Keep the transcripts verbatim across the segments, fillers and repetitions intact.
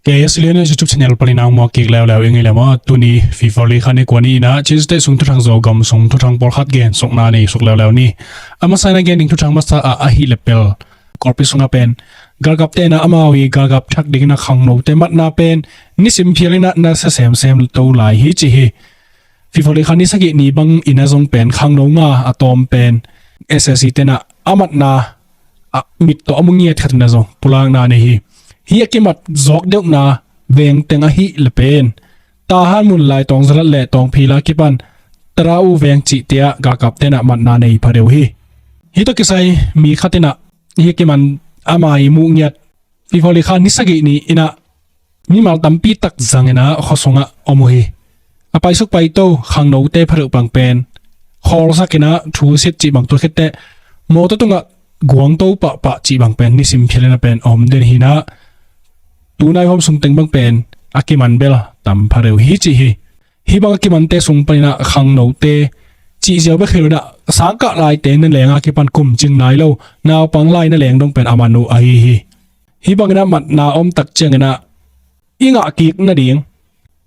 Kei Australia YouTube channel panin a hong muak kik leuleu ing ei le maw. Tuni FIFA World Cup ni kua ni in ah Chin State sung thuthang Zogam sung thuthang pawlkhat gen sukna nei suk leuleu ni. A masa in a gen ding thuthang masa ah ahi le pel Kawlpi sungah pen galkapte in ah amau i galkap thak dingin a khangnote matna pen nisim phial in ah na sa semsem to lai hi ci hi. FIFA World Cup ni sagih ni bang in a zong pen khangno nga a tawm pen S S C te in ah a matna a mit tawh a mu ngiat khat in a zong pulakna nei hi. Hi a kimat zawk deuhna veng teng ahi le pen Tahan mun lai Tawng Zalat le Tawng Phila kipan Tara U veng cihte ah galkapte in ah matna nei pha deuh hi. Hi tawh kisai mi khat in ah hi a kiman ama i mu ngiat FIFA World Cup ni sagih ni in ah mimal tampi tak zang in ah khua sungah om uh hi. A paisuk paito khangnote pha deuh bang pen khawlsak in ah thu sit cih bang tua khitteh mawtaw tungah guangto pahpah cih bang pen nisim phial in a pen a om den hi in ah tunai huam sung teng bang pen a kiman bel tam pha deuh hi ci hi. Hi bang a kimante sung panin ah khangnote cih ziau bek hi lo in ah sangkah laite na leng a kipan kum cing nai lo naupang lai na leng dong pen a man uh ahi hi. Hi bangin ah matna om tak ciangin ah i ngah kik nading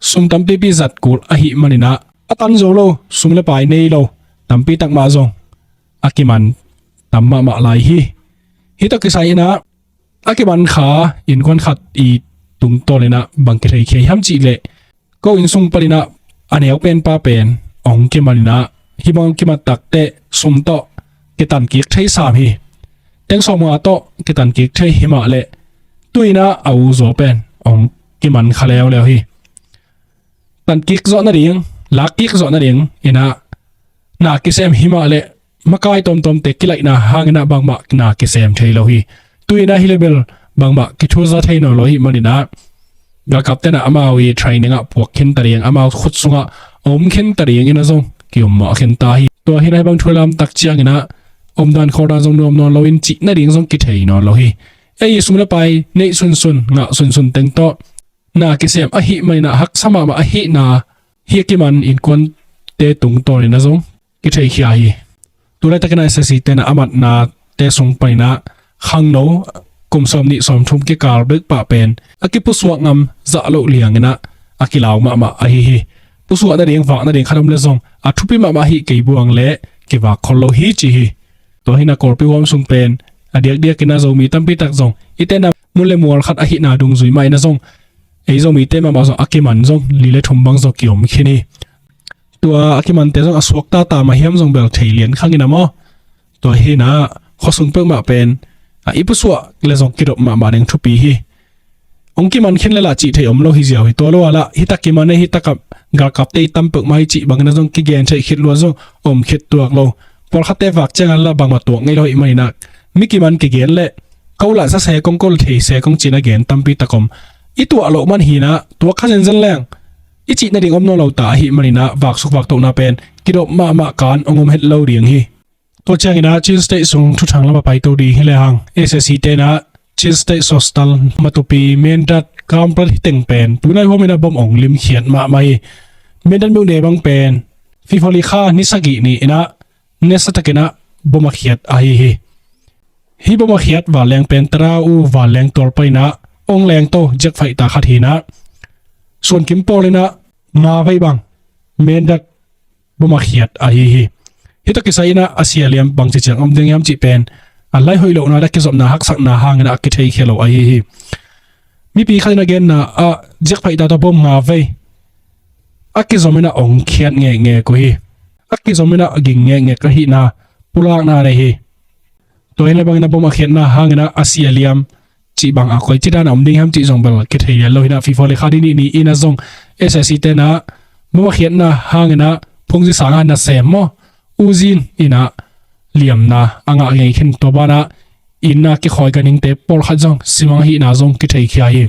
sum tampipi zat kul ahih manin ah a tan zo lo, sum le pai nei lo tampi tak mah zong a kiman tam mahmah lai hi. Hi tawh kisai in ah a kiman kha innkuan khat i tungtawn in ah bang kithei khia hiam cih leh ko inn sung panin ah a neu penpa pen hong kiman in ah hi bang hong kimat takteh sum tawh kitan kik thei sam hi. Teng sawmnga tawh kitan kik thei hi mah leh tu in ah a u zaw pen hong kiman kha leuleu hi. Tan kik zawh nading, lak kik zawh nading in ah na kisem hi mah leh makai tawmtawmte kilaihna hangin ah bangmah na kisem thei lo hi. Tu in ah hi le bel bangmah kithulza thei nawn lo hi manin ah galkapte in ah amau i training ah puak khin ta ding, amau khut sungah a om khin ta dingin a zong ki-ummawh khin ta hi. Tua hi in ah hi bang thu lam tak ciangin ah omdan khawldan zong nuam nawn lo in cih nading zong kithei nawn lo hi. Ei i sum le pai neih sunsun ngah sunsun teng tawh na kisem ahih manin ah haksa mahmah ahihna hi a kiman innkuante tungtawnin a zong kitheikhia hi. Tulaitakin a S S C te in ah a matnate sung panin ah khangno kum sawmnih sawmthum kikal bek pah pen a kipusuak ngam zah loh liangin ah a kilau mahmah ahi hi. Pusuak nading vak nading khat om le zong a thupi mahmah ahi kei buang le kivak khol lo hi ci hi. Tua hi in ah Kawlpi huam sung pen a diakdiakin ah Zomi tampi tak zong i tenna mun le mual khat ahihna dungzui mah in ah zong ei Zomite mahmah zong a kiman zong li le thum bang zong ki-om khin hi. Tua a kimante zong a suakta ta mah hiam zong bel thei lian khang in ah maw. Tua hi in ah khua sung peuhmah pen a i pusuak le zong kidop mahmah ding thupi hi. Hong kiman khin le lah cih theih om lo hi ziau hi. Tua lo a lah hi tak kiman e, hi tak ah galkapte i tam peuhmah hi cih bangin ah zong kigen theih khit lua zong om khit tuak lo. Pawlkhatte vak ciangin lah bangmah tuak ngei lo hi manin ah mi kiman kigen le ko lah sa se kong, ko lah thei se kong ci-in ah gen tampi tak om. I tuah loh man hi in ah tuak kha zenzen leng i cih nading om nawn lo ta ahih manin ah vaksuk vaktohna pen kidop mahmah kan hong om het lo ding hi. Tua ciangin ah Chin State sung thuthang lam a paito ding hi le hang S S C te in ah Chin State Sostal, Matupi, Mindat, Kanpetlet hi teng pen tunai huamin ah bom hong limkhiat mahmah hi. Mindat myone bang pen FIFA World Cup ni sagih ni in ah nasa takin ah bom a khiat ahi hi. Hi bom a khiat vanleng pen Tara U vanleng tual panin ah hong lengto jet fighter khat hi in ah suankim pawl in ah nga vei bang Mindat bom a khiat ahi hi. Hi tawh kisai in ah a sia liam bangci ciang om ding hiam cih pen a lai hoih lohna le kizopna haksatna hangin ah a kitheikhia lo ahi hi. Mipi khat in a genna ah jet fighter tawh bom nga vei a kizom in ah hong khiat ngekngek uh hi. A kizom in ah ging ngekngek ahihna pulakna nei hi. Tua hi le bangin ah bom a khiatna hangin ah a sia liam cih bang a koici dan a om ding hiam cih zong bel kithei lian lo hi in ah FIFA World Cup ni nih ni in ah zong S S C te in ah bom a khiatna hangin ah phungzi sangah nasem maw, uzin in ah liamna a ngah ngei khin. Tua banah inn ah kikhawi ganhingte pawlkhat zong simang ahihna zong kitheikhia hi.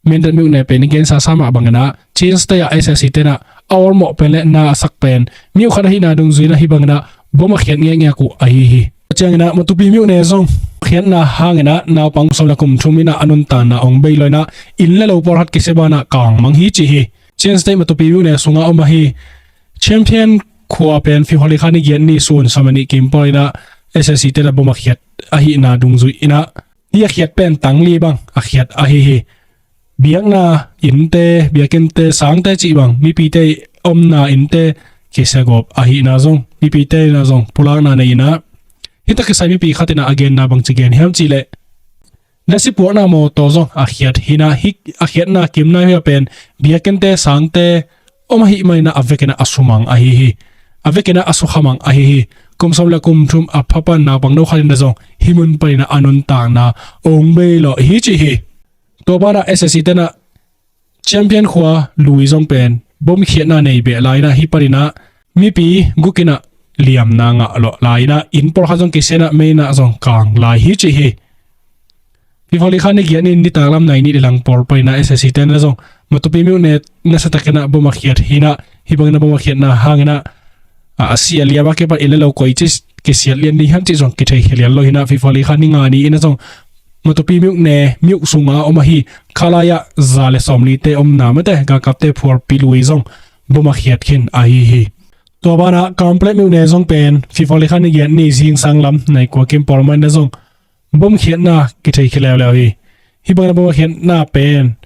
Mindat myone pen i gensa sa mah bangin ah Chin State ah S S C te in ah a awlmawh pen le na a sak pen mi uh khat ahihna dungzui in ah hi bangin ah bom a khiat ngekngek uh ahi hi. Ciangin ah Matupi myone zong khiatna hangin ah naupang sawm le kum thum in ah a nuntakna hong bei lo in ah inn le lo pawlkhat kisia banah kangmang hi ci hi. Chin State Matupi myone sungah om ahi Champion khua pen FIFA World Cup ni giat ni sun sawm le nih kim pawl in ah S S C te in ah bom a khiat ahihna dungzui in ah hi a khiat pen tang li bang a khiat ahi hi. biakna innte, biakinnte, sangte cih bang, mipite omna innte kisia gawp ahihna zong, mipite inah zong pulakna nei inah, hih tak kisai mipi khat inah a genna bangci gen hiam cihleh, na sipuakna mawtaw zong a khiat hinah, hih a khiatna kimna hia pen biakinnte, sangte om ahih maninah a vekinah a sumang ahi hi. A vekinah a sukhamang ahi hi. Kum sawm le kum thum a phapan naupang no khat inah zong hih mun paninah a nuntakna ong bei lawh hi ci hi. Tua banah S S C tenah Champion khua lui zong pen bom khiatna nei beh lai inah, hih paninah mipi guk inah liamna ngah lawh lai inah, inn pawlkhat zong kisia inah, mei inah zong kang lai hi ci hi. Fifali kha ni giat ni nitak lam nai nih le lang pawl paninah S S C tenah zong Matupi myone nasa takinah bom a khiat hinah, hih bangin a bom a khiatna hanginah a, a si a liam a kipan inn le lo koi ci kisiat lian ding hiam cih zong kithei khia lian lo hinah, Fifali kha ni nga ni inah zong Matupi myone, myone sunga om ahi, kha lai-ah za le sawmlite omna mate galkapte phualpi lui zong bom a khiat khin ahi hi. Tua banah Kanpetlet myone zong pen Fifali kha ni giat ni zingsang lam nai kua kim pawl mah inah zong bom khiatna kithei khia leuleu hi. Hih bangin a bom a khiatna pen,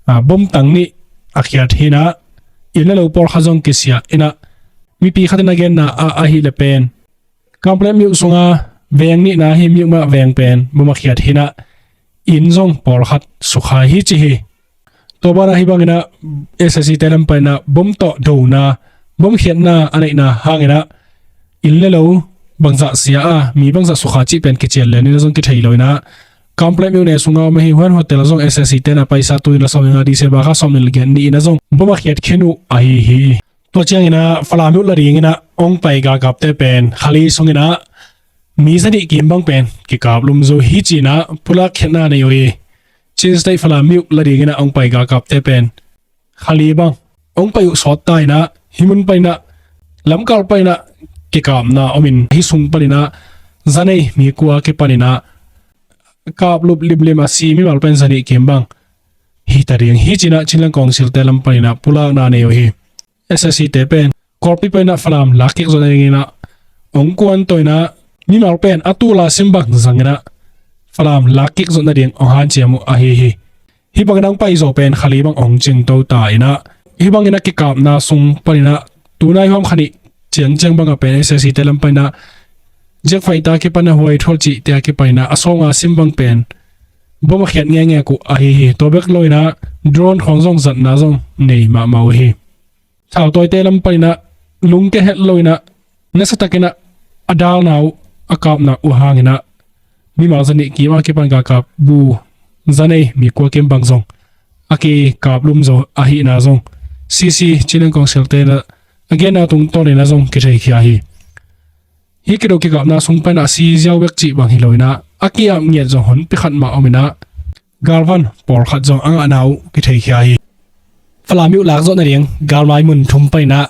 a, bom tang nih a khiat hinah, inn le lo pawlkhat zong kisia inah, mipi khat in a genna a, ahih le pen Kanpetlet myone sunga veng nihna hi, myone mah veng pen bom a khiat hinah, inn zong pawlkhat sukha hi ci hi. Tua banah hih banginah S S C te lam paninah bom tawh dona, bom khiatna a neihna hanginah inn le lo bangzah sia a, mi bangzah sukha cih pen kician lian inah zong kithei lo inah, Kanpetlet myone sunga om ahi Huan Hotel ah zong S S C tenah paisa tu in la sawm le nga December kha sawm le giat ni inah zong bom a khiat khin uh ahi hi. Tua cianginah Falam myone la dinginah ong pai galkapte pen kha li sunginah mi zanih kim bang pen kikaplum zo hi ci inah pulak khiatna nei uh hi. Chin State Falam myone la dinginah ong pai galkapte pen kha li bang ong pai uh sawt ta inah, hih mun paninah lamkal paninah kikapna omin, hih sung paninah za nei mi kua kipaninah kaplup limlim a si mimal pen zanih kim bang hi ta ding hi ci inah Chinland Council te lam paninah pulakna nei uh hi. S S C te pen Kawlpi paninah Falam lakkik zawh nadinginah ong kuantawi inah, mimal pen a tul a sim bang zanginah Falam lakkik zawh nading ong hanciam uh ahi hi. Hih bangin ong pai zawh pen kha li bang ong cingto ta inah, hih bangin a kikapna sung paninah tunai huam kha nih ciangciang bangah pen S S C te lam paninah Jack Faita kipan a Huai Thual cihte a kipaninah a sawmnga sim bang pen bom a khiat ngengek uh ahi hi. Tua bek lo inah drone khawng zong zatna zong nei mahmah uh hi. Thautawite lam paninah lungke het lo inah nasa takinah a dalna uh, a kapna uh hanginah mimal zanih kim a kipan galkap bu za nei mi kua kim bang zong a kikaplum zo ahihna zong C C Chinland Council tenah a genna tungtawn inah zong kitheikhia hi. Hih kido kikapna sung paninah si ziau bek cih bang hi lo inah a ki-ap ngiat zong honpi khat mah om inah galvan pawlkhat zong a ngahna uh kitheikhia hi. Falam myone lak zawh nading galmai mun thum paninah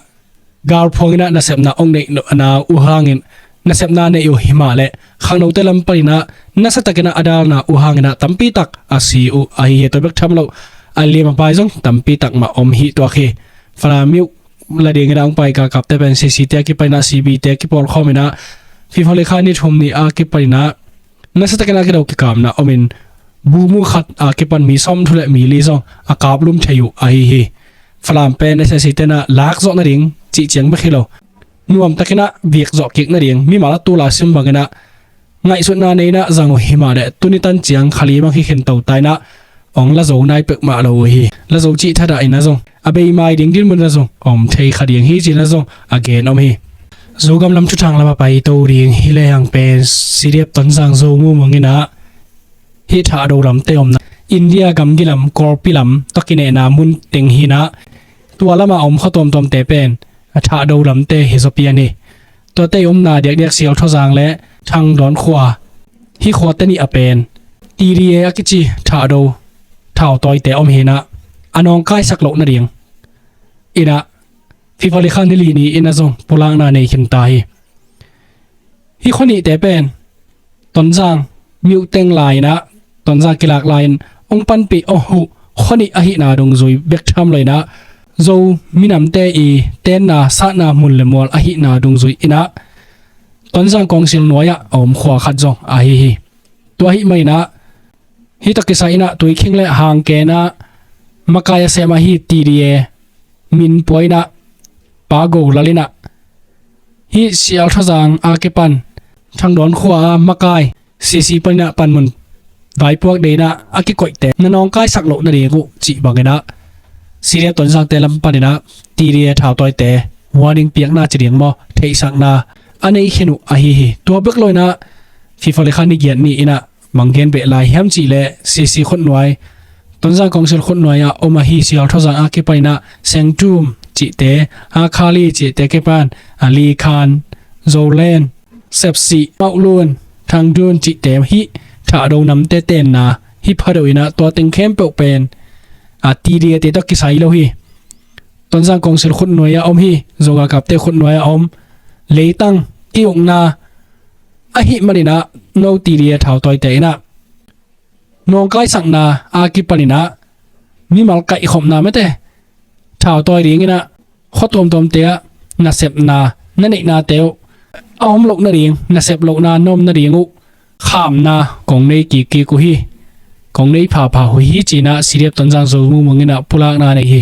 galphuang inah nasepna ong neihna uh hangin nasepna nei uh himah leh khangnote lam paninah nasa takinah a dalna uh hanginah tampi tak a si uh ahi hi. Tua bek tham lo a liam a pai zong tampi tak mah om hi tuak hi. Falam myone la dinginah ong pai galkapte pen C C te a kipaninah C B te a kipawlkhawm inah Fifali kha ni thum ni a kipaninah nasa takinah kido kikapna omin bu mu khat a kipan mi sawmthum le mi li zong a kaplum thei uh ahi hi. Falam pen S S C tenah lak zawh nading cih ciang bek hi lo, nuam takinah vik zawh kik nading mimal a tul a sim banginah ngaihsutna nei inah zang uh himah leh tuni tan ciang kha li bang hi khin to ta inah ong la zo nai peuhmah lo uh hi. La zo cih thadah inah zong a bei mai ding dinmun inah zong om thei kha ding hi ci inah zong a gen om hi. Zogam lam thuthang lam a paito ding hi lehang pen C D F Tonzang Zo mumang inah hih Thahdo lamte omna India gamgi lam Kawlpi lam tawh kinehna mun teng hinah tua lamah om khua tuamtuamte pen a Thahdo lamte hi zaw pian hi. Tuate i omna diakdiak Sialthawzang le Thangdawn khua, hih khuate nih a pen T D A a kici Thahdo thautawite om hinah a nawngkaisak loh nading inah Fifali kha ni li ni inah zong pulakna nei khin ta hi. Hih khua nihte pen Tonzang myone teng lai inah Tonzang kilak lai-in ong panpih ong huh khua nih ahihna dungzui bek tham lo inah Zo minamte i tenna satna mun le mual ahihna dungzui inah Tonzang kawngsil nuai-ah a om khua khat zong ahi hi. Tua ahih maninah hih tawh kisai inah Tuikhing le Hangken ah makai a sem ahi T D A min puaina Pa Go Lal in ah hih Sialthawzang a kipan Thangdawn khua a makai C C panin ah panmun vaipuak dingin ah a kikoihte na nawngkaisak loh nading uh cih bangin ah C D F Tonzangte lam panin ah T D A thautawite warning piakna ci ding maw, theihsakna a nei khin uh ahi hi. Tua bek lo in ah February kha ni giat ni in ah bang gen beh lai hiam cih leh C C khutnuai, Tonzang Council khutnuai ah om ahi Sialthawzang a kipan in ah Sengtum cihte, Hakhali cihte kipan, a Likhan, Zoland, Sepsih, Mauhlun, Thangdun cihte hih Thahdo namte tenna hi. Phado in ah tua teng khempeuh pen a T D A te tawh kisai lo hi. Tonzang Council khutnuai ah om hi, Zogalkapte khutnuai ah om, leitang i ukna ahih manin ah no T D A thautawite in ah nawngkaisakna a kipan in ah mimal kaihkhopna mate, thautawi dingin ah khua tuamtuamte ah nasepna na neihnate uh a om loh nading, nasep lohna na om nading uh khamna kong nei kikkik uh hi, kong nei phapha uh hi ci-in ah C D F Tonzang Zo Mungmung in ah pulakna nei hi.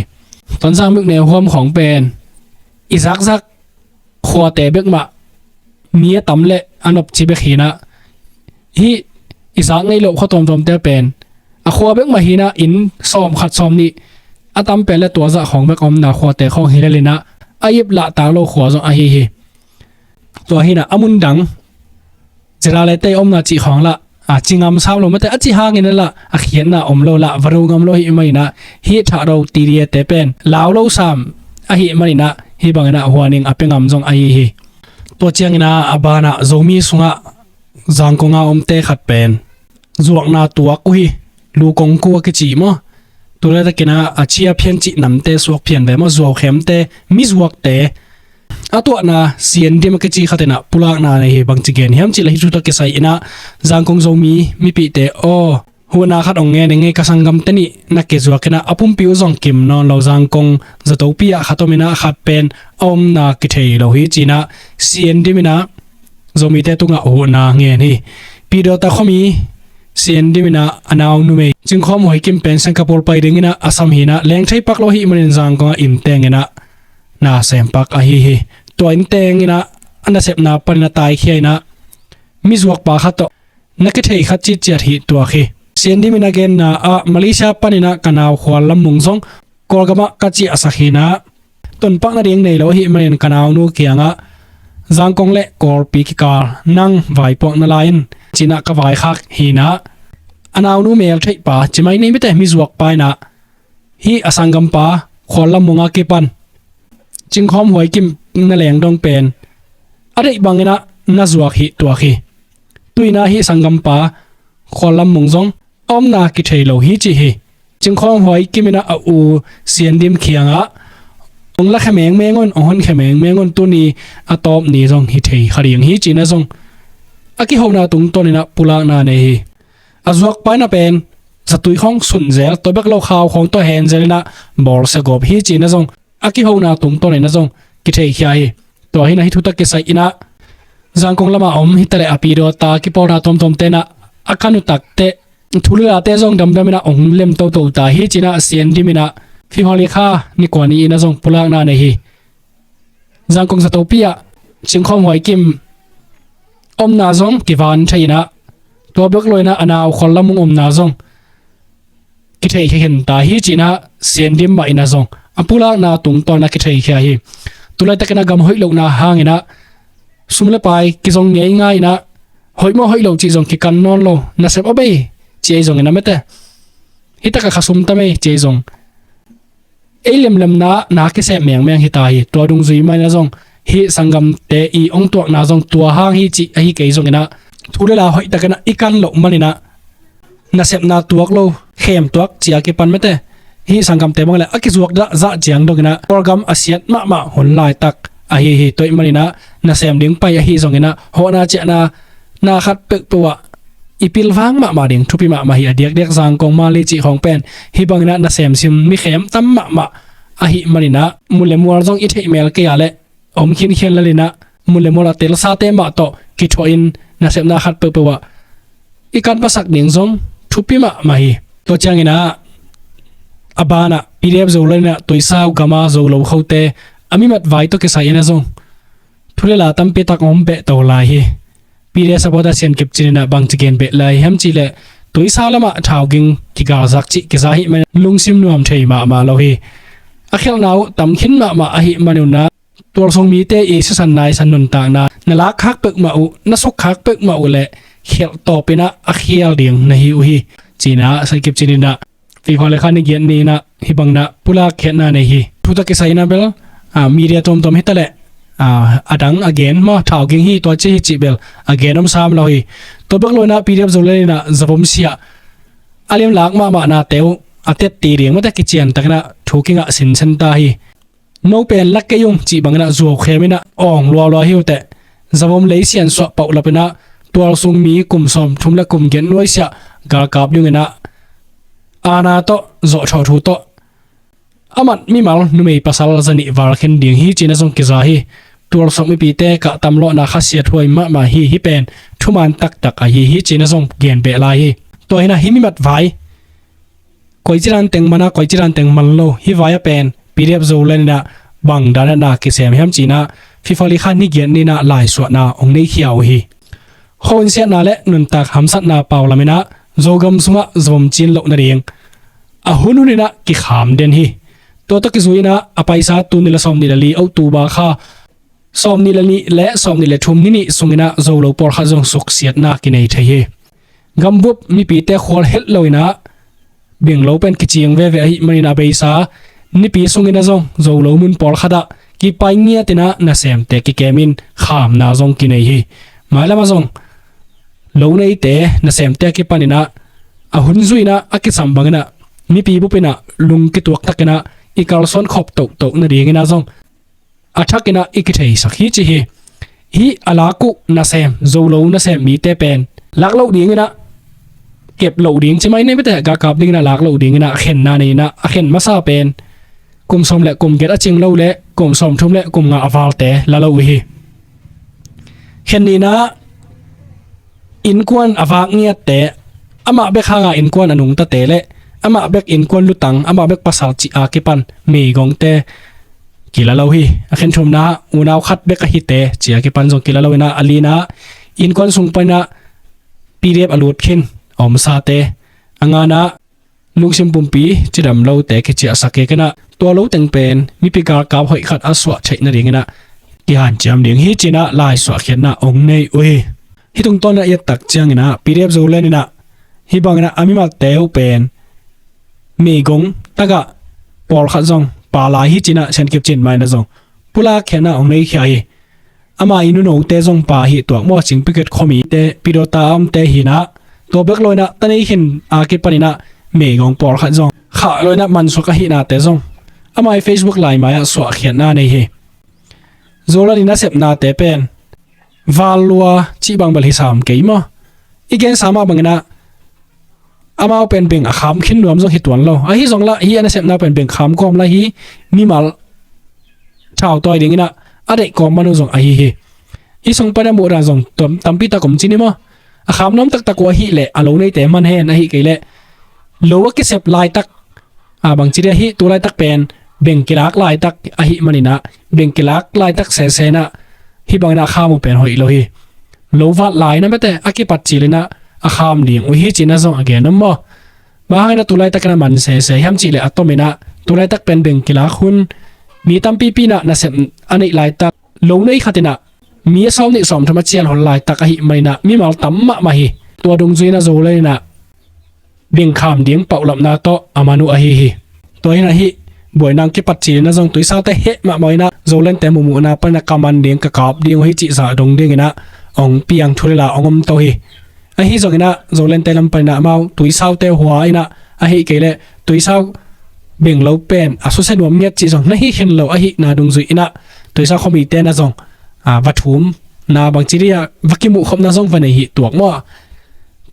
Tonzang mik neu huam khawng pen i zakzak khuate bek mah mi a tam leh a nopci bek hi-in ah, hih i zak ngei loh khua tuamtuamte pen a khua bek mah hi-in ah inn sawm khat sawm nih a tam pen leh tua zah khawng bek omna khuate khawng hi lel in ah a ip lahtak lo khua zong ahi hi. Tua hi-in ah a mun dang Zirale te omna cih khawng lah a ci ngam sam lo mate, a ci hangin a lah a khiatna om lo lah va do ngam lo hi manin ah hih Thahdo T D A te pen lau lo sam ahi manin ah hih bangin ah warning a pia ngam zong ahi hi. Tua ciangin ah a banah Zomi sungah Zangkong a omte khat pen zuakna tuak uh hi. Lukong kua kici maw, tu laitakin ah a Chia Phian cih namte suak phian ve maw, Zuaukhemte, mizuakte a tuahna Sian Dim a kici khat in ah pulakna nei hi. Bangci gen hiam cih leh hih thu tawh kisai in ah Zangkong Zomi mipite aw, huhna khat hong ngen ing ei, ka sanggamte nih na kizuak in ah a pumpi uh zong kim nawn lo, Zangkong Zatopi ah khat om in ah khat pen a omna kithei lo hi ci-in ah Sian Dim in ah Zomite tungah huhna ngen hi. Pi Dawta khuami Sian Dim in ah a nau numei Cingkhawm Huai Kim pen Singapore pai dingin ah a sam hi-in ah leng thei pak lo ahih manin Zangkong ah inn teng in ah na sem pak ahi hi. Tua inn teng in ah a nasepna panin a taikhia in ah mizuak pa khat tawh na kithei khat citciat hi tuak hi. Sian Dim in a genna ah Malaysia panin ah ka nau Khual Lam Mung zong Kawlgam ah ka ciahsak hi-in ah tonpakna ding nei lo ahih manin ka naunu kiangah Zangkong leh Kawlpi kikal nang vaipuak na la in ci-in ah ka vaikhak hi-in ah a naunu mel theih pa ci mai ni mate, mizuak pa in ah hih a sanggampa Khual Lam Mung a kipan Cingkhawm Huai Kim na leng dong pen a deih bangin ah na zuak hi tuak hi. Tu-in ah hih sanggampa Khual Lam Mung zong a omna kithei lo hi ci hi. Cingkhawm Huai Kim in ah a u Sian Dim kiangah hong lakhia mengmeng un, hong honkhia mengmeng un, tuni a tawp ni zong hi thei kha ding hi ci-in ah zong a kihona tungtawn in ah pulakna nei hi. A zuak pa in ah pen zatui khawng sun zel, tua bek lo khau khawng tawh hen zel in ah bawlsia gawp hi ci-in ah zong a kihona tungtawn in ah zong kitheikhia hi. Tua hi-in ah hih thu tawh kisai in ah Zangkong lamah om hi ta leh a Pi Dawta kipawlna tuamtuamte in ah a kan uh takteh thu leh late zong damdam in ah hong lem toto ta hi ci-in ah Sian Dim in ah February kha ni kua ni in ah zong pulakna nei hi. Zangkong Zatopi ah Cingkhawm Huai Kim omna zong kivan thei in ah tua bek lo in ah a nau Khual Lam Mung omna zong kitheikhia khin ta hi ci-in ah Sian Dim mah in ah zong a pulakna tungtawn a kitheikhia hi. Tu laitakin ah gam hoih lohna hangin ah sum leh pai kizong ngeingai in ah hoih maw hoih lo cih zong kikan nawn lo, nasep aw bei ci ei zongin ah mate, hih takah kha sum ta mei ci ei zong ei lemlemna na kisem mengmeng hi ta hi. Tua dungzui mah in ah zong hih sanggamte i hong tuakna zong tua hang hi cih ahi kei zongin ah thu leh la hoih takin ah i kan loh manin ah nasepna tuak lo, khem tuak ci a kipan mate, hih sanggamte bang leh a kizuak zahzah ciang dongin ah Kawlgam a siat mahmah hun laitak ahi hi. Tua ahih manin ah nasem ding pai ahi zongin ah hawhna ciahna na khat peuhpeuh ah i pilvang mahmah ding thupi mahmah hi. A diakdiak Zangkong, Mandalay cih khawng pen hih bangin ah nasem sim mi khem tam mahmah ahih manin ah mun leh mual zong i theih mel kei a leh om khinkhian lel in ah mun leh mual a telsate mah tawh kithuah in nasepna khat peuhpeuh ah i kan pasak ding zong thupi mahmah hi. Tua ciangin ah A banah P D F Zoland inah Tuisau gama Zolo khote a mimat vai tawh kisai inah zong thu le la tampi tak om peh to lai hi. P D F supporter Sian Kip Cin inah bangci gen beh lai hiam cihleh Tuisau lamah thauging kigalzak cih kiza ahih man lungsim nuam thei mahmah lo hi. A khialhna uh tam khin mahmah ahih man unah tualsung mite i sisan naisan nuntakna na lak khak peuhmah uh, na suk khak peuhmah uh leh khialh tawp inah a khial ding na hi uh hi. Cinah Sian Kip Cin inah FIFA le khan i giat ni inah hih bangin ah pulak khiatna nei hi. Thu tawh kisai inah bel media tuamtuam hi taleh a dang a gen maw, thauging hi tua ci hi cih bel a gen om sam lo hi. Tua bek lo inah P D F Zoland inah zavom siah a liamlak mahmah nate uh a tetti ding mate kician tak inah thu kingah sinsen ta hi. No pen la kei ung cih bangin ah zuau khem inah awng lualua hi uh teh. Zavom lei siansuah pauhlap inah tualsung mi kum sawmthum le kum giat nuaisiah galkap ding inah aana tawh zawhthawh thu tawh a mat mimal numei pasal zanih valkhin ding hi cinah zong kiza hi. Tualsung mipite kahtam lawhna khasiat huai mahmah hi. Hih pen thuman taktak ahi hi cinah zong gen beh lai hi. Tua hinah hih mimat vai koici dan teng man a, koici dan teng man lo, hih vai a pen P D F Zoland inah bang dan a na kisem hiam cinah FIFA le khan i giat ni inah laisuahna hong nei khia uh hi. Khuahun siatna le nuntak hamsatna paulam inah Zogam sungah zavom cin loh nading a hunhun inah kikham den hi. Tua tawh kizui inah a paisa tul nih le sawmnih le li October kha sawmnih le nih le sawmnih le thum ni nih sung inah Zolo pawlkhat zong suksiatna kinei thei hi. Gambup mipite khual het lo inah benglo pen kicing veve ahih man inah a beisa nipi sung inah zong Zolo mun pawlkhat ah kipai ngiat inah nasemte kikem in khamna zong kinei hi. Mailam ah zong lo neite nasemte a kipan inah a hun zui inah a kisam bang inah mipi bup inah lung kituak tak inah i kalsuan khop tohtoh nading inah zong a thak inah i kitheisak hi ci hi. Hih a lak uh nasem, Zolo nasem mite pen lak loh ding inah kep loh ding ci mai nei mate, galkap ding inah lak loh ding inah a khenna nei inah a khen masa pen kum sawm le kum giat a cing lo le kum sawmthum le kum nga a valte la lo uh hi. Khen ni inah innkuan a vak ngiatte, amah bek hanga innkuan a nungtate le amah bek innkuan lutang, amah bek pasal cih a kipan meigongte kila lo hi. A khen thumna unau khat bek ahite cih a kipan zong kila lo inah a lina innkuan sung pan inah P D F a lut khin a omsate, a ngana lungsim pumpi cidam lote kiciahsak kik inah tua lo teng pen mipi galkap hoih khat a suah theih nading inah kihanciam ding hi cinah laisuah khiatna hong nei uh hi. Hih tungtawn inah i et tak ciang inah P D F Zoland inah hih bang inah a mimalte uh pen meigong tagah pawlkhat zong pha lai hi cinah Sian Kip Cin mah inah zong pulak khiatna hong nei khia hi. Ama i nunote zong pha hi tuak maw, Cing Piket khuamite, Pidawta a omte hi inah tua bek lo inah tanei khin a kipan inah meigong pawlkhat zong khah lo inah mansuak ahihnate zong ama i Facebook lai mai ah suahkhiatna nei hi. Zoland i nasepnate pen val lua cih bang bel hi sam kei maw? I gensa mah bang inah amau pen beng a kham khin nuam zong hi tuan lo. Ahi zonglah hih a nasepna pen beng kham kawm lai hi. Mimal thau tawi ding inah a deih kawm man uh zong ahi hi. Hih sung pan a muh dan zong tam, tampi tak om ci ni maw? A kham nuam taktak uh ahih leh a lo neite man hen, ahih kei leh lo a kisep laitak a bangci dia hih tu laitak pen beng kilak laitak ahih man inah beng kilak laitak sese inah hih bang inah a kham uh pen hoih lo hi. Lo vat lai na mate a kipat cil inah a kham ding uh hi cinah zong a gen om maw? Bang hang inah tu laitak inah man sese hiam cihleh a tom inah tu laitak pen beng kilak hun, mi tampipi inah nasep a neih laitak, lo nei khat inah mi a sawm nih sawm thum a cial hol laitak ahih man inah mimal tam mahmah hi. Tua dungzui inah Zoland inah beng kham ding paulapna tawh a man uh ahi hi. Tua inah hih buaina kipat cil inah zong Tuisaute heh mahmah inah Zolante muhmuhna pan inah ka man ding, ka kap ding uh hi cih zah dong ding inah hong piang thu le la hong om to hi. Ahi zong inah Zolante lam pan inah amau Tuisaute hua inah ahih kei leh Tuisau beng lo pen a susia nuam ngiat cih zong na hi khin lo ahihna dungzui inah Tuisau khuamite na zong a va thumna bangci dia va kimuhkhopna zong va nei hi tuak maw?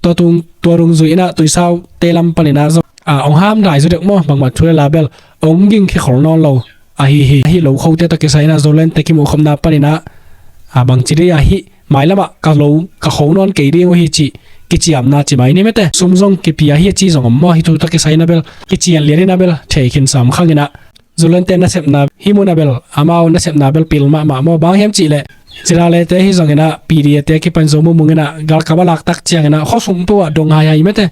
Tua tung, tua dungzui inah Tuisaute lam pan inah zong a hong ham dai zaw deuh maw, bangmah thu le la bel hong ging khia khol nawn lo ahi hi. Ahi lo khote tawh kisai inah Zolante kimuhkhopna pan inah a bangci dia hih mailamah ka lo ka kho nawn kei ding uh hi cih kiciamna ci mai ni mete. Sum zong kipia hi a ci zong om maw, hih thu tawh kisai na bel kician lian in a bel thei khin sam khang in a. Zulante nasepna hih mun a bel amau nasepna bel pil mahmah maw, bang hiam cih leh Zilalete hi zong in a P D A te kipan Zo mumung in a galkap a lak tak ciang in a khuasung peuh ah dong haihai mete.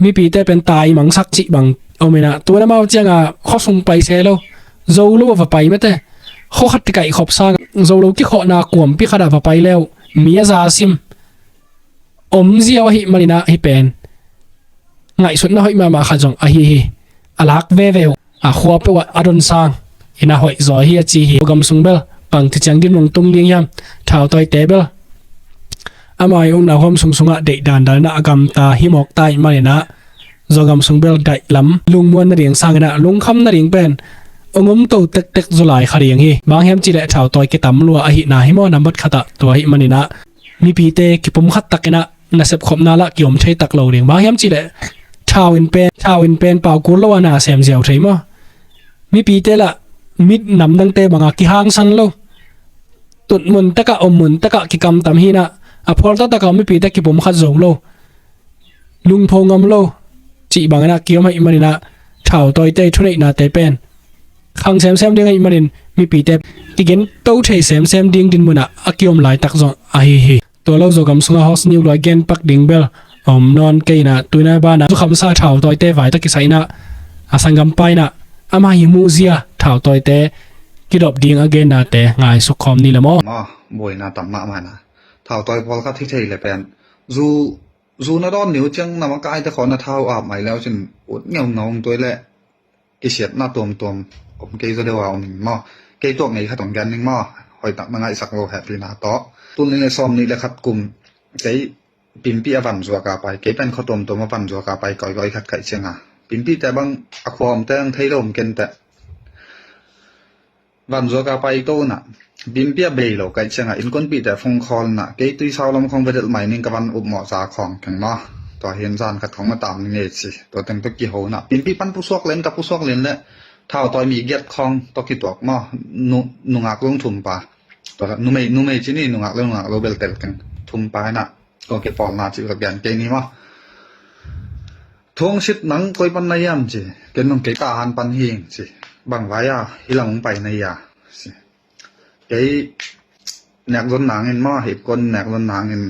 Mipite pen tai mangsak cih bang om in a, tu in amau ciang a khuasung pai se lo, zo lo a va pai mete. Khua khat kaih khop sang zo lo kikhawhna kuampi khat ah va pai le uh mi a za sim om ziau ahih man in a, hih pen ngaihsutna hoih mahmah khat zong ahi hi. A lak veve uh a, khua peuh ah a don sang in a hoih zaw hi a ci hi. Gam sung bel bangci ciang dinmun tung ding hiam? Thautawite bel amau i ukna huam sung sungah deih dandan in a gamta hi mawk ta ahih man in a, Zogam sung bel daih lam lungmuan nading sang in a lungkham nading pen ong om to tektek July kha ding hi. Bang hiam cih leh thautawi kitam lua ahihna hi maw, nambat khat ah. Tua ahih man in a mipite kipumkhat tak in a nasep khopna lah kiom thei tak lo ding. Bang hiam cih leh thau in pen, thau in pen pau kul lo a na sem ziau thei maw. Mipite lah mi nam dangte bang a kihangsan lo, tut mun tak ah, om mun tak ah kikamtam hi in a, a phual taktak ah mipite kipumkhat zo lo, lungpho ngam lo cih bang in a kiom ahih man in a, thautawite thuneihnate pen khang semsem ding ahih man in mipite kigen to thei semsem ding dinmun ah a kiom laitak zong ahi hi. Tua lo Zogam sungah host ni uh lua gen pak ding bel om nawn kei in a, tu in a ban a zukhamsa thautawite vai tawh kisai in a, a sanggampa in a amah i muh zia thautawite kidop ding a gennate ngaisuk khawm ni le maw. Maw, buaina tam mahmah in a, thautawi pawlkhat hi thei le pen zu, zu na dawn ni uh ciang na makaite khawng na thau ap mai le uh cin ut ngeungeu tuai leh kisiatna tuamtuam om kei zaw deuh a om ing maw. Kei tuak ngei khat ong gen ning maw, hoihtak na ngaihsak lo hehpihna tawh. Tul nih le sawm nih le khat kum kei Pimpi a van zuak a pai, kei pen khua tuamtuam a van zuak a pai kawikawi khat kaih ciang a, Pimpite bang a khua omte ang thei lo om kenteh. Van zuak a pai to in a, Pimpi a bei lo kaih ciang a innkuanpihte phone call in a, kei Tuisau lam khawng va delh mai ning, ka van upmawh za khawng keng maw. Tua hi in zan khat khawng na tam ning ei ci. Tua teng tawh kiho in a, Pimpi pan pusuak len, ka pusuak len leh thautawi mi giat khawng tawh kituak maw. Nu, nungak lung thum pa. Tua numei, numei ci ni, nungak lo, nungak lo bel tel keng. Thum pa in a, tua kipawlna ci ka gen kei ni maw. Thu hong sit, nang koi pan na hiam ci. Ken nong kei Tahan pan hi ing ci. Bang vai a hih lam hong pai na hia ci. Kei nek zon nangin maw, hip kon nek zon nangin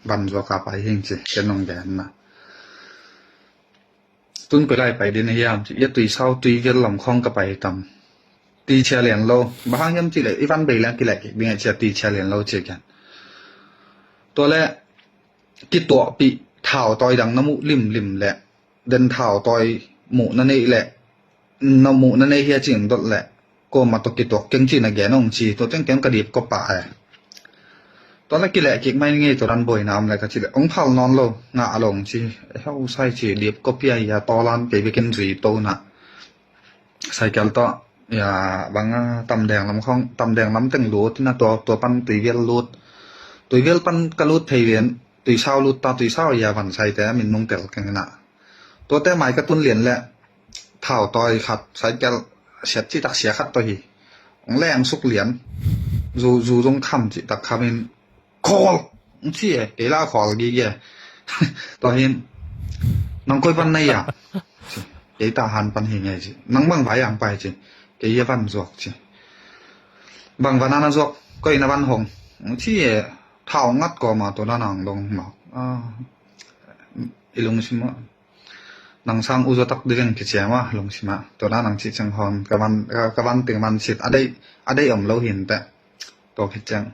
van zuak a pai hi ing ci. Ken nong gen na. Tun koi lai pai ding na hiam ci. Ia Tuisau, Tuivial lam khawng ka pai tam. Tuichia lian lo. Bang hang hiam cih leh i van bei leng kileh kik ding a ci a, Tuichia lian lo ci a kian. Tua leh kituahpih thautawi dang na muh limlim leh, den thautawi muh na neih leh, na muh na neih hi a cih dot leh, kuamah tawh kituak keng ci na gen ong ci. Tua teng ken ka dip kop pah e. Tua leh kileh kik mai ngei, tua dan buaina om leh ka cih leh ong phal nawn lo, ngah lo ong ci. E hau sai ci, dip kop pia ia, taw lan kei bek in zui to in a. Cycle tawh ia bang a Tamdeng lam khawng, Tamdeng lam teng lut in a, tua, tua pan Tuivial lut. Tuivial pan ka lut thei lian, Tuisau lut ta, Tuisau ia van saite a min nung tel keng in a. Tuate mai ka tun lian leh thautawi khat, cycle siat citak sia khat tawh hi. Ong leng suk lian. Zu, zu zong kham citak kham in, "Khawl!" ci e, kei lah khawl gige. Tua hi in, "Nang koi pan na hia?" ci. "Kei Tahan pan hi ing ei," ci. "Nang bang vai a ong pai?" ci. "Kei ia van zuak," ci. "Bang van a na zuak? Koi na van hong?" ci e. "Thau ngat kawma tua na nang dong maw." A, i lungsim ah, "Nang sang uzaw tak ding veng," kiciam a lungsim ah. Tua na nang cih ciang hong ka van, ka, ka van teng man sit. A deih, a deih om lo hi inteh. Tua khit ciang,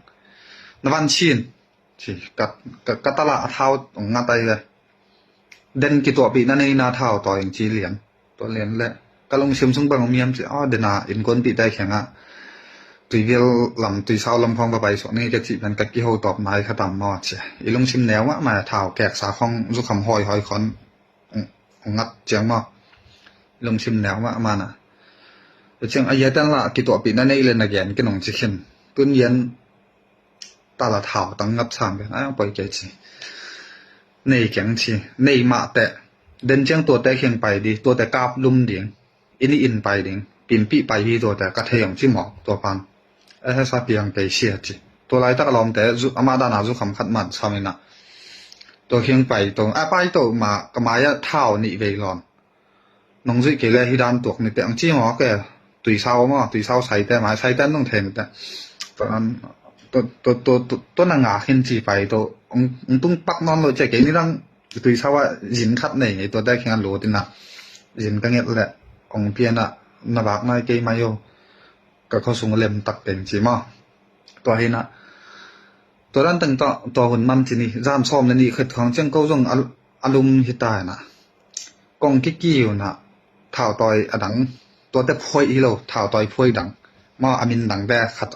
"Na van cin," ci. Ka, ka, ka talah a thau ong ngat ai ve. "Den kituahpih na nei na, thautawi ing," ci lian. Tua lian leh ka lungsim sung bang om hiam ci. "Aw, den a innkuanpihte kiangah Tuivial lam, Tuisau lam khawng va pai suak ni," ka cih pen ka kiho tawp nai kha tam maw ci. I lungsim neu mahmah, thau keksa khawng zukham hawihawi khawng ong, ong ngat ciang maw. I lungsim neu mahmah na. Tua ciang a ia ten lah kituahpih na neih leh na gen kei nong ci khin. Tun ia talah thau tang ngat sam pen a ong pai kei ci. "Nei keng," ci. "Nei mah teh, den ciang tuate kiang pai ding, tuate kap lum ding, i nih in pai ding, Pimpih pai hi tuate ka thei ong," ci mawk tua pan. "E he, sa piang kei sia," ci. Tua laitak a lawmte zu, amah dan a zukham khat man sam in a, Tua khiang pai to, a pai to ma ka mai ah thau nih vei lawn. Nong zuih kei le hi dan tuak ni te ang ci maw ke. Tuisau maw, tuisau saite mai, saite nong thei ni te. Tua nan, tua, tua, tua, tua, tua na nga khin ci pai to. Ong, ong tung pak nawn lo cia kei ni dang tuisau ah zin khat nei ngei tua te khiang a lut inah. Zin ka nget le ong pian ah na vak nai kei mai o. Ka khua sung lem tak teng ci maw. Tua hinah. Tua dan teng tawh, tua hun man ci ni, zan sawm le nih khat khawng ciang ko zong a, a lum hi ta inah. Kong kiki unah, thau tawi a dang, tuate phuai hi lo, thau tawi phuai dang. Maw a min dang te khat,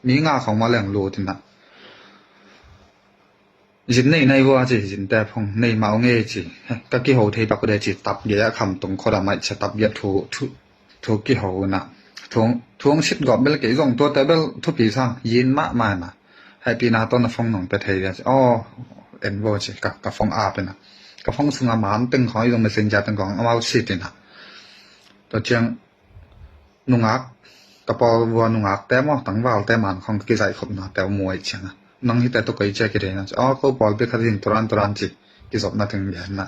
mi nga khawng maw leng lut inah. Zin nei nai vua ci, zin te phong nei mah ong e ci. Ka kiho thei pak de ci, tap ge a kham tung khuada mai ci, tap ge thu, thu, thu kiho na. Thu, thu ong sit gawp bel kei zong tuate bel thupi sang, yin mah mah na. Hehpihna tawh na phong nong pe thei de ci. Aw, en vua ci, ka, ka phong ap inah. Ka phong sunga man teng khawng i zong messenger teng khawng amau sit inah. Tua ciang nungak, ka pawl vua nungak te maw, tangval te man khawng ka kizaih khopna te muai ciang a. Nang hi te tawh koi cia kideina ci. Aw, ko pawl pi khat hin turan turan ci. Kizopna teng bian na.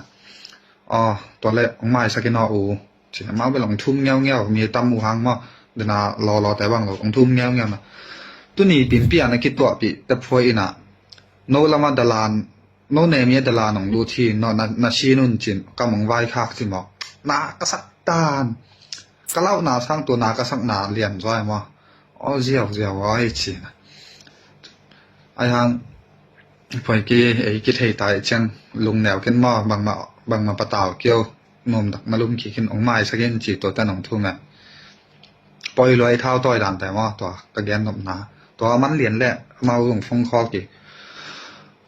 Aw, tua le, ong maisak in aw u. Ci, amau bel ong thum ngeungeu, mi tam uh hang maw. Dena lawlaw te bang lo, ong thum ngeungeu na. Tuni pimpi a na kituahpih te phuai inah. No lama dalan, no nemi a dalan ong lut hi, no na, na sin un cin, kam ong vaikhak ci maw. Na ka sak tan. Ka lauhna sang tua na ka sakna lian zuai maw. Aw ziau ziau aw hi ci na. Ai hang, phuai ki, ei ki thei tai ciang, lungneu kin maw, bangma, bangma patau kio, nuam dak na lum ki kin ong maisak in ci tua te nong thu ngan. Poi luai thau tawi dan te maw, tua ka gen nopna. Tua man lian le, amau zong phong khawk i.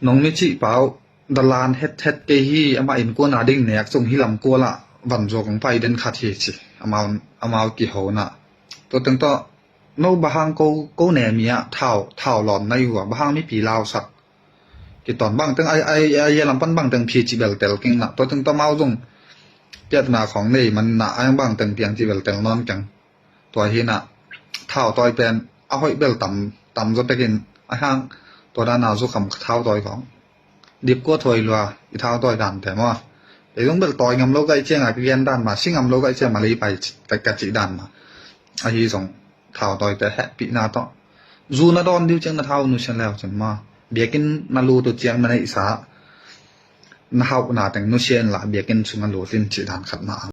Nong mi cih pau, dalan het het kei hi, amah innkuan a ding nek cung hi lam kual ah van zuak ong pai den khat hi ci. Amau, amau kiho na. Tua teng tawh, no bahang ko, ko nemi ah thau, thau lawn nai hua, bahang mipi lausak. Kiton bang teng, ai, ai, ai, ai, lam pan bang teng phi ci bel tel keng na. Tua teng tawh amau zong, piatna khawng nei man na, ai bang teng piang ci bel tel nawn keng. Tua hinah thau tawi pen a hoih bel tam, tam zaw tekin a hang tua dana zu kham thau tawi khawng. Dip kua thawi lua i thau tawi dan te maw. Ei zong bel tawi ngam lo kaih cianga ka gen dan ma, si ngam lo kaih cianga lei pai ka cih dan ma. Ahi zong thau tawi te hehpihna tawh. Zu na dawn diu ciang na thau nusia leu cin maw. Biakinn na lut uh ciang na neihsa na hauhna teng nusia in la biakinn sungah lut in cih dan khat na ang.